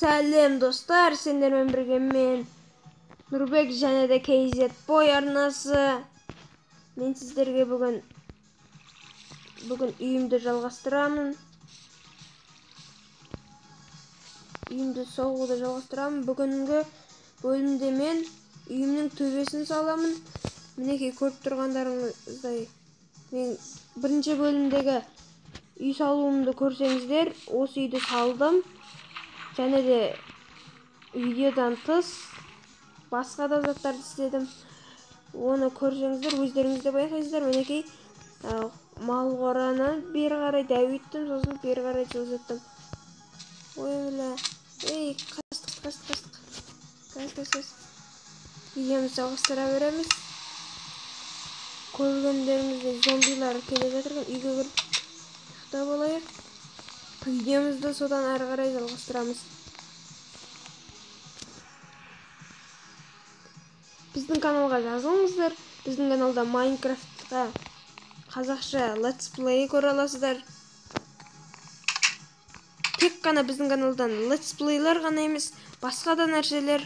Сәлем достар, сендермен бірге мен Нұрбек және де KZ Boy арнасы. Мен сіздерге бүгін үйімді жалғастырамын. Үйімді соғуды жалғастырамын. Бүгінгі бөлімде мен үйімнің төбесін саламын. Мінекей көріп тұрғандарыңыздай, мен бірінші бөлімдегі үй салуымды көрсеңіздер, осы үйді салдым. Және де видеодан тыс басқа да заттарды істедім. Оны көрсеңіздер, өздеріңіз де байқайсыздар. Мінекей мал қораны бері қарай дәу еттім, сосын бері қарай жылжыттым. Ой, бля. Ей, қастық. Қас. Видеомызды жалғастыра береміз. Көргендеріңіздей зомбилар келе жатыр. Үйге кіріп ұйықтап алайық. Видеомызды содан әрі қарай жалғастырамыз. Біздің каналға жазылыңыздар. Біздің каналда Майнкрафтқа қазақша летсплей көре аласыздар. Тек қана біздің каналдан летсплейлер ғана емес, басқа да нәрселер,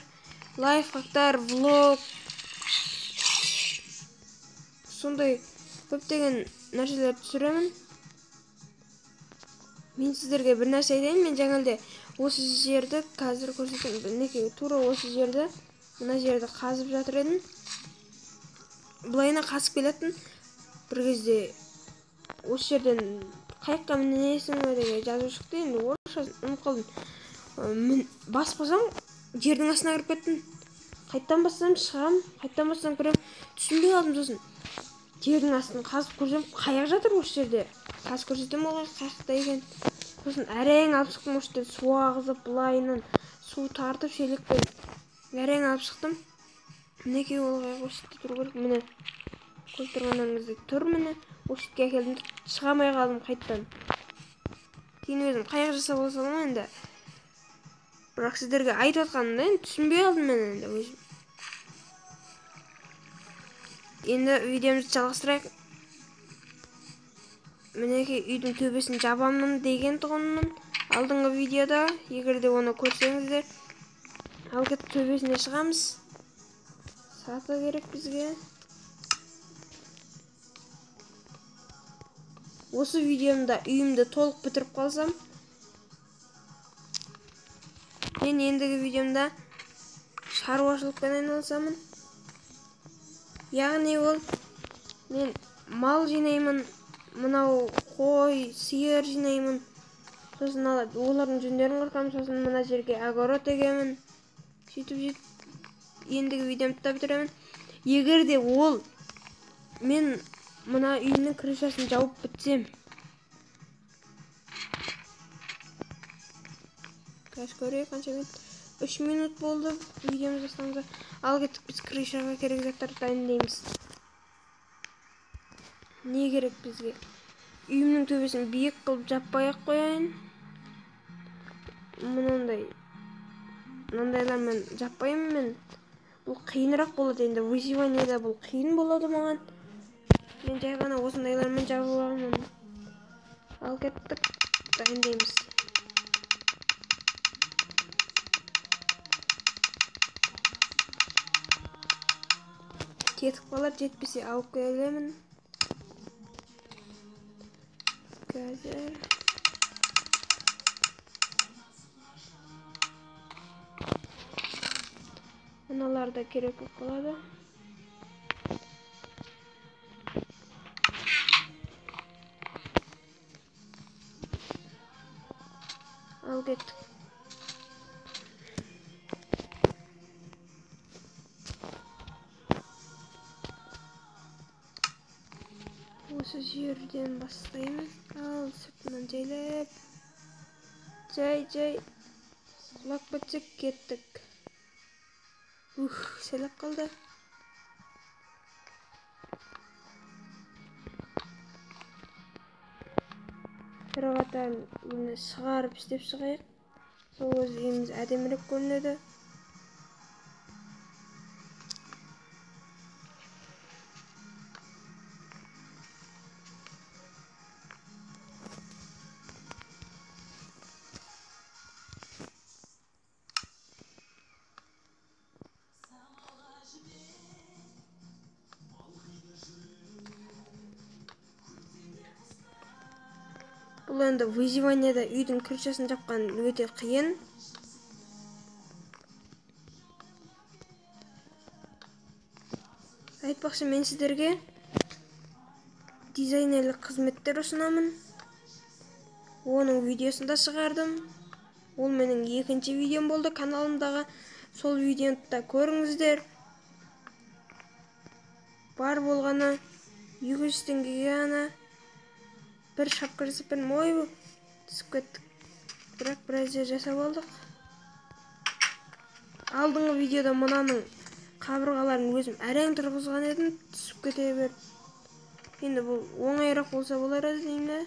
лайфхактар, влог, сондай көптеген нәрселер түсіремін. Мен сіздерге бір нәрсе айтайын. Мен жаңалде осы жерді қазір көрсетемін. Мінекей тура осы жерді, мына жерді қазып жатыр едім. Былайына қазып келетін. Бір кезде осы жерден қайыққа мінесің бе деген жазу шықты. Енді орысша ұмытып қалдым. Баспасам жердің астына кіріп кеттім. Қайттан бассам шығам, қайттан бассам кірем. Түсінбей қалдым сосын. Жердің астын қазып көрсем қайық жатыр осы жерде. Қазып көрсетем ол қайықта екен. Сосын әрең алып шықтым осы жерден, су ағызып, былайынан су тартып шелекпен әрең алып шықтым. Мінекей ол қайық осы жерде тұру керек. Міне көріп тұрғандарыңыздай тұр, міне. Осы жерге әкелдім, шыға алмай қалдым қайттан. Кейін өзім қайық жасап ала салдым енді. Бірақ сіздерге айтып жатқанымда енді түсінбей қалдым мен енді өзім. Енді видеомызды жалғастырайық. Мінекей үйдің төбесін жабамын деген тұғынмын алдыңғы видеода, егер де оны көрсеңіздер. Ал кетіп төбесіне шығамыз. Саты керек бізге. Осы видеомда үйімді толық бітіріп қалсам, мен ендігі видеомда шаруашылықпен айналысамын. Яғни ол мен мал жинаймын, мынау қой, сиыр жинаймын. Сосын олардың жүндерін қырқамын, сосын мына жерге огород егемін. Сөйтіп ендігі видеомды да бітіремін. Егер де ол мен мына үйімнің крышасын жауып бітсем, қазір көрейік қанша минут. 3 минут болды видеомыз бастағанымызға. Ал кеттік, біз крышаға керек заттарды дайындаймыз. Не керек бізге? Үйімнің төбесін биік қылып жаппай ақ қояйын. Мынандайлармен жаппаймын мен. Бұл қиынырақ болады енді. Выживаниеда бұл қиын болады маған. Мен жай ғана осындайлармен жабып аламын. Ал кеттік, дайындаймыз. Кетіп қалар, жетпесе алып келемін. Қазір мыналар да керек болып қалады. Ал кеттік. Осы жерден бастаймыз. Ал сыртынан жайлап, жай-жай құлап кетсек кеттік. Ух, сәл ақ қалды. Бір қатар бұны шығарып істеп шығайық. Сол өз үйіміз әдемірек көрінеді. Бұл енді выживаниеда үйдің крышасын жапқан өте қиын. Айтпақшы, мен сіздерге дизайнерлік қызметтер ұсынамын. Оның видеосын да шығардым. Ол менің екінші видеом болды каналымдағы. Сол видеоны да көріңіздер. Бар болғаны 200 теңгеге ғана бір шапка жасап бердім. Ой, түсіп кеттік. Бірақ біраз жер жасап алдық. Алдыңғы видеода мынаның қабырғаларын өзім әрең тұрғызған едім, түсіп кете берді. Енді бұл оңайырақ болса болар еді деймін де.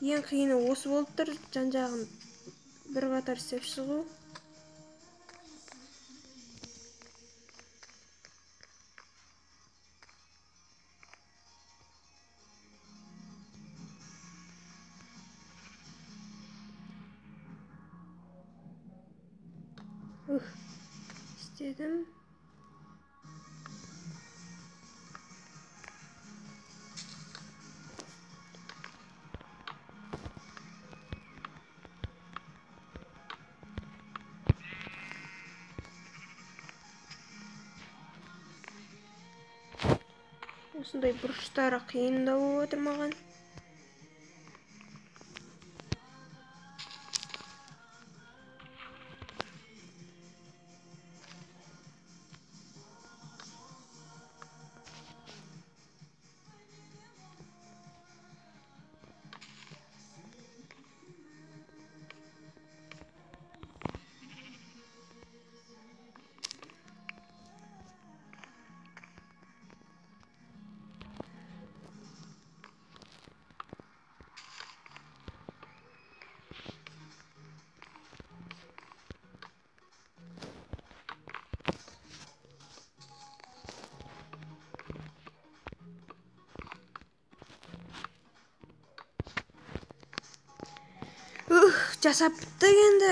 Ең қиыны осы болып тұр, жан-жағын бір қатар істеп шығу. Істедім. Осындай бұрыштары қиындау болып отыр маған. Жасап біттік енді.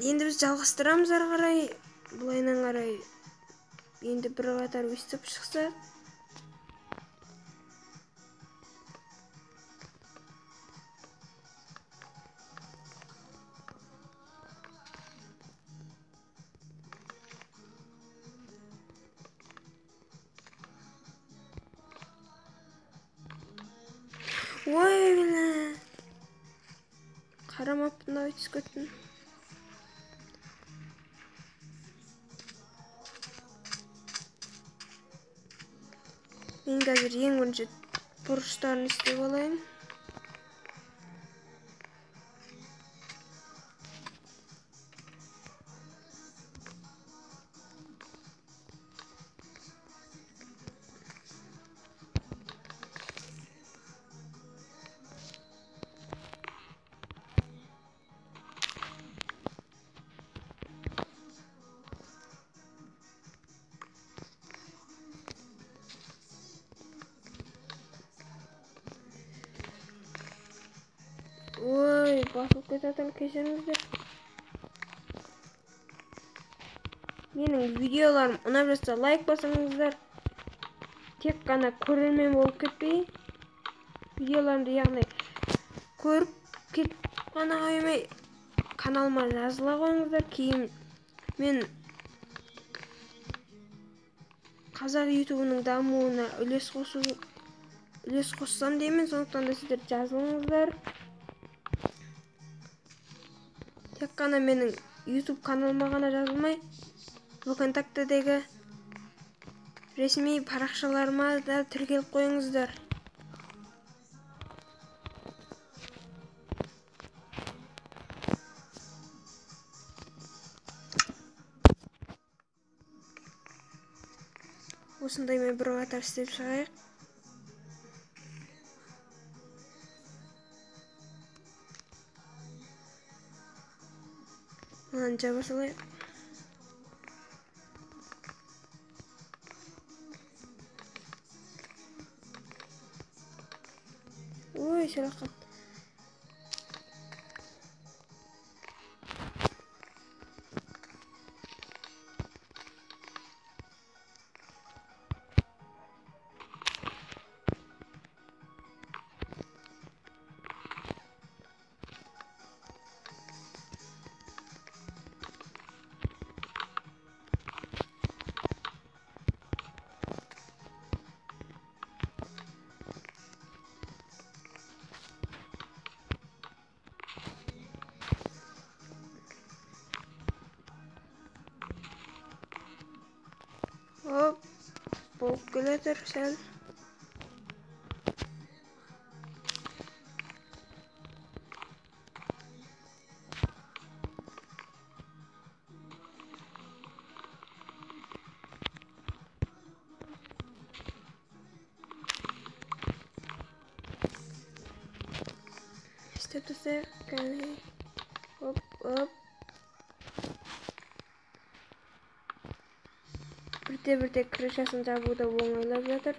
Енді біз жалғастырамыз ары қарай. Былайынан қарай енді бір қатар өстіп шықса. Ой, бля. Қарамаппын да, түсіп кеттім. Мен қазір ең бірінші бұрыштарын істеп алайын. Ой, басылып кететін, кешіріңіздер. Менің видеоларым ұнап жатса лайк басыңыздар. Тек қана көрермен болып кетпей, видеоларымды яғни көріп кетіп қана қоймай, каналыма жазыла қойыңыздар. Кейін мен қазақ ютубының дамуына үлес қоссам деймін, сондықтан да сіздер жазылыңыздар. Тек қана менің YouTube каналыма ғана жазылмай, ВКонтактедегі ресми парақшаларыма да тіркеліп қойыңыздар. Осындай мен бір қатар істеп шығайық. Мынаны жаба салайық. Ой, сәл қалды. Оп, болып келе жатыр сәл. Істеп тастайық кәне. Оп, оп. Бірте-бірте крышасын жабу да оңайлап жатыр.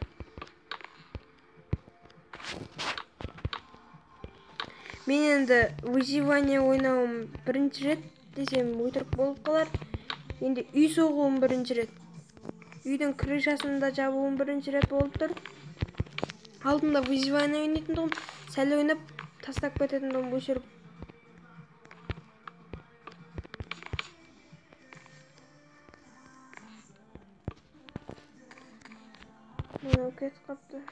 Мен енді выживание ойнауым бірінші рет десем өтірік болып қалар. Енді үй соғуым бірінші рет. Үйдің крышасын да жабуым бірінші рет болып тұр. Алдында выживание ойнайтын тұғым, сәл ойнап тастап кететін тұғым, өшіріп. Мынау кетіп қапты.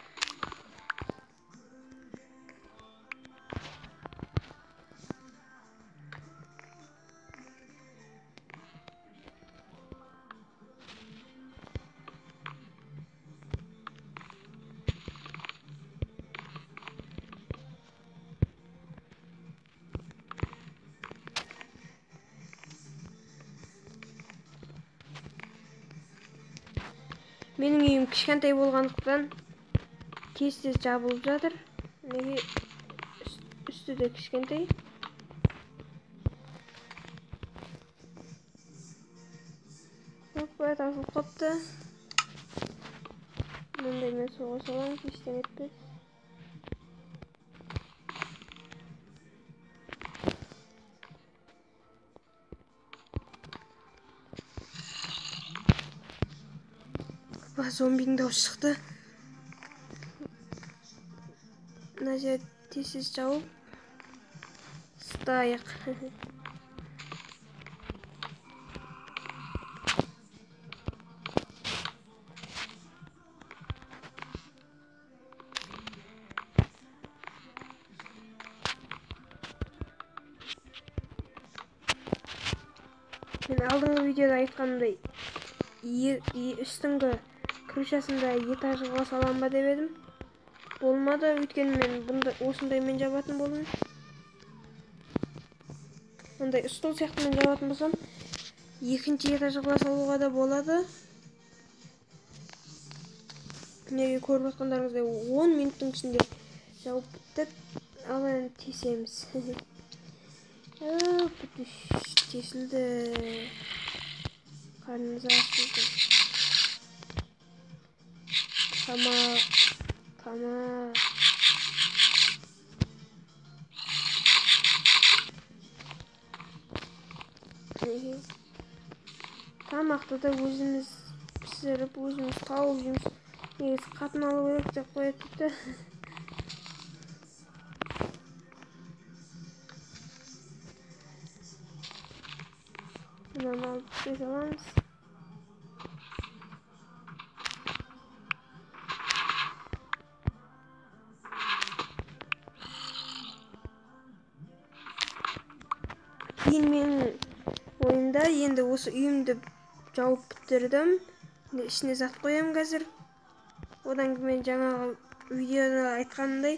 Менің үйім кішкентай болғандықтан тез-тез жабылып жатыр. Неге үсті де кішкентай. Опа, тасылып қапты. Мындаймен соға саламыз, ештеңе етпес. Зомбидің дауысы шықты. Мына жерді тез-тез жауып ұстайық. Мен алдыңғы видеода айтқанымдай, үстіңгі крышасында этаж қыла салам ба деп едім. Болмады, өйткені мен бұнда осындаймен жабатын болдым. Мындай стол сияқтымен жабатын болсам, екінші этаж қыла салуға да болады. Неге көріп жатқандарыңыздай 10 минуттың ішінде жауып біттік. Ал енді тесеміз. Тесілді. Қарнымыз аш біздің. Тамақ, тамақ. Тамақты да өзіміз пісіріп, өзіміз тауып жейміз. Негізі қатын алу керек деп қояды дейді. Мынаны алып түсе саламыз. Кейін менің ойымда енді осы үйімді жауып бітірдім. Енді ішіне зат қоямын қазір. Одан кейін мен жаңағы видеода айтқанымдай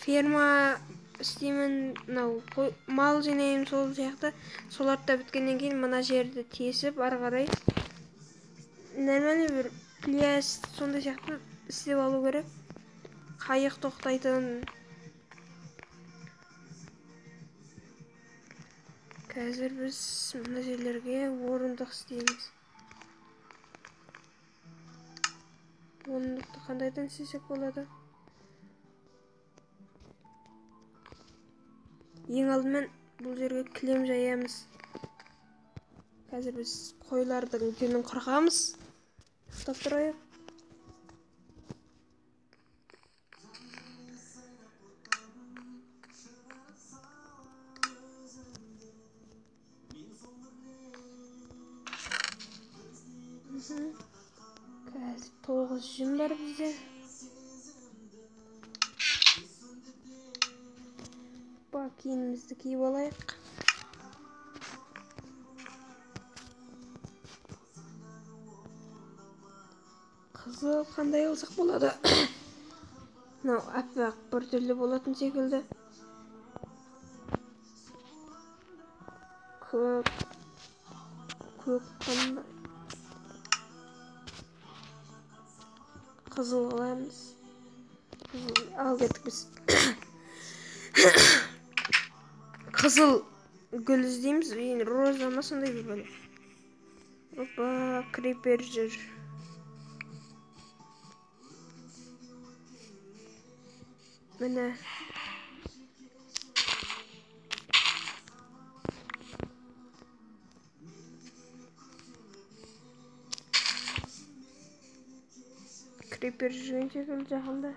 ферма істеймін, мынау мал жинаймын сол сияқты. Соларды да біткеннен кейін мына жерді тесіп ары қарай нормальный бір пляж сондай сияқты істеп алу керек. Қайық тоқтайтын. Қазір біз мына жерлерге орындық істейміз. Орындықты қандайдан істесек болады? Ең алдымен бұл жерге кілем жаямыз. Қазір біз қойлардың жүнін қырқамыз. Ұйықтап тұрайық. Қазір 9 жүн бар бізде. Киімімізді киіп алайық. Қызыл қандай алсақ болады? Мынау аппақ біртүрлі болатын секілді. Көк. Көк қандай? Қызыл қыламыз. Қызыл ал кеттік біз. Қызыл гүл іздейміз. Енді роза ма сондай бір бәле. Опа, крипер жүр. Міне. Крипер жүрген секілді жақында.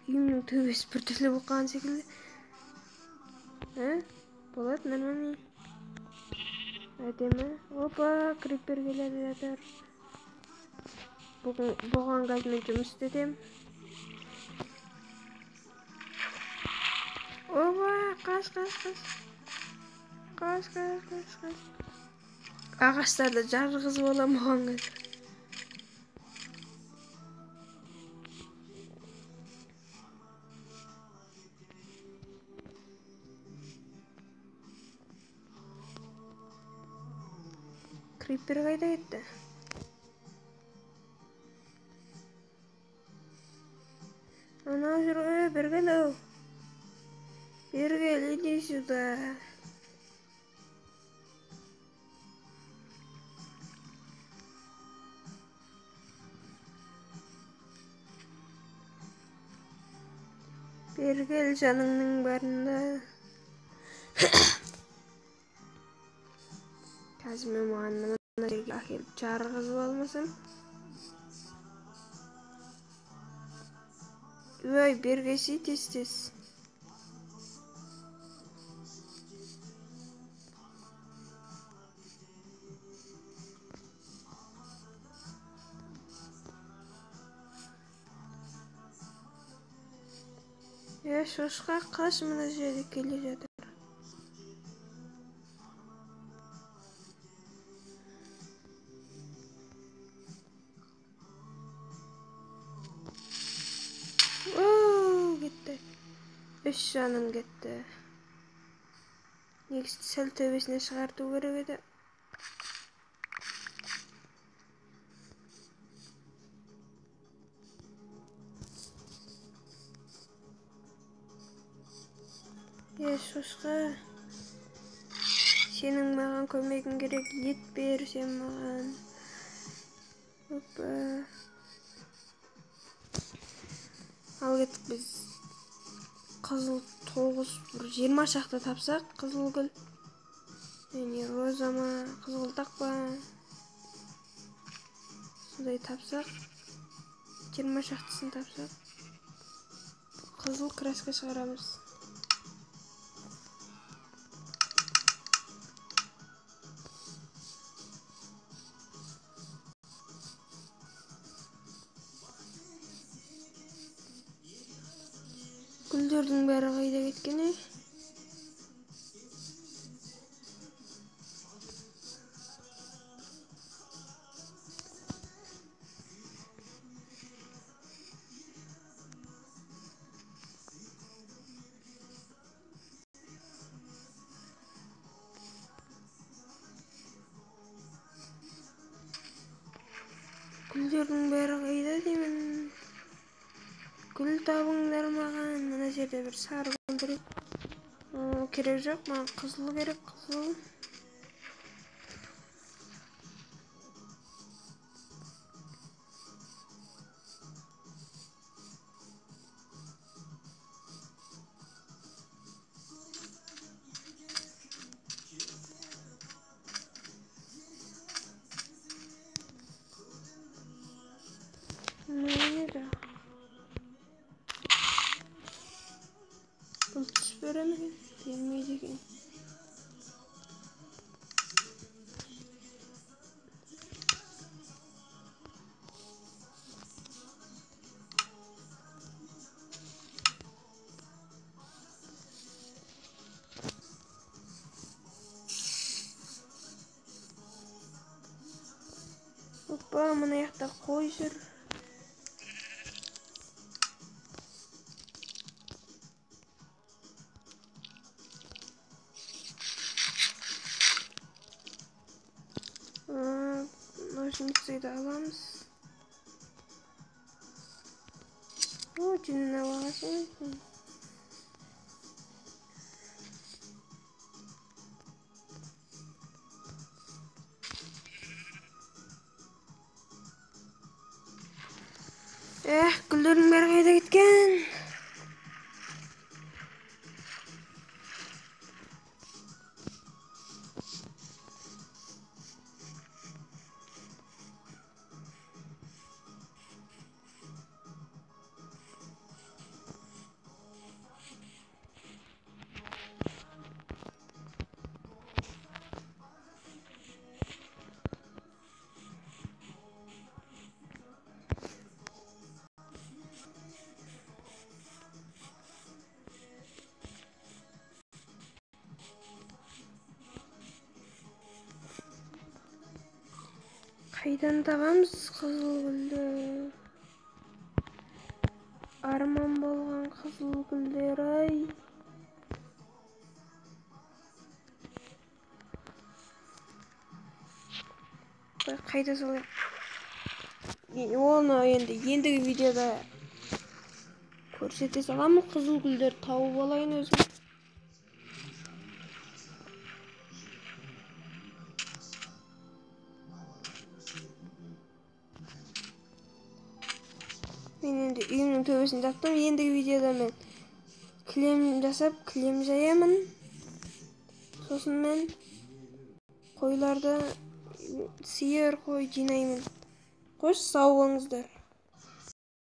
Үйімнің төбесі біртүрлі болып қалған секілді. Болады, нормально. Әдемі. Опа, крипер келеді жатыр. Бұған газмен жұмыс істетем. Опа, қаш, қаш, қаш. Қаш, қаш, қаш, қаш. Ағаштарды жарғызып аламын бұған қазір. Крипер қайда кетті? Анау жүр ғой, бері кел ау. Бері кел, иди сюда. Бері кел, жаныңның барында. Қазір мен маған мына жерге әкеліп жарғызып алмасам. Өй, бері келсей тез-тез. Е, шошқа қаш, мына жерде келе жатыр. Кетті. 3 жаным кетті. Негізі сәл төбесіне шығарту керек еді. Е, шошқа, сенің маған көмегің керек, ет бер сен маған. Опа. Ал кеттік біз. Қызыл 9, бір 20 шақты тапсақ, қызыл гүл. Яғни роза ма, қызғалдақ па? Сондай тапсақ, 20 шақтысын тапсақ, қызыл краска шығарамыз. Гүлдердің бәрі қайда кеткен, ей? Гүлдердің бәрі қайда деймін? Гүл табыңдар маған. Мына жерде бір сары гүл тұр. Керек жоқ, маған қызыл керек, қызыл. Міне. Бұл түс бере ме екен? Бермейді екен. Опа, Мына жақта қой жүр. Ножницыды аламыз. О, жүнін алғансың. Эх, гүлдердің бәрі қайда кеткен? Қайдан табамыз қызыл гүлді? Арман болған қызыл гүлдер ай. Қайда салайық? Оны енді ендігі видеода көрсете саламын. Қызыл гүлдер тауып алайын өзім. Мен енді үйімнің төбесін жаптым. Ендігі видеода мен кілем жасап, кілем жаямын. Сосын мен қойларды, сиыр, қой жинаймын. Қош, сау болыңыздар.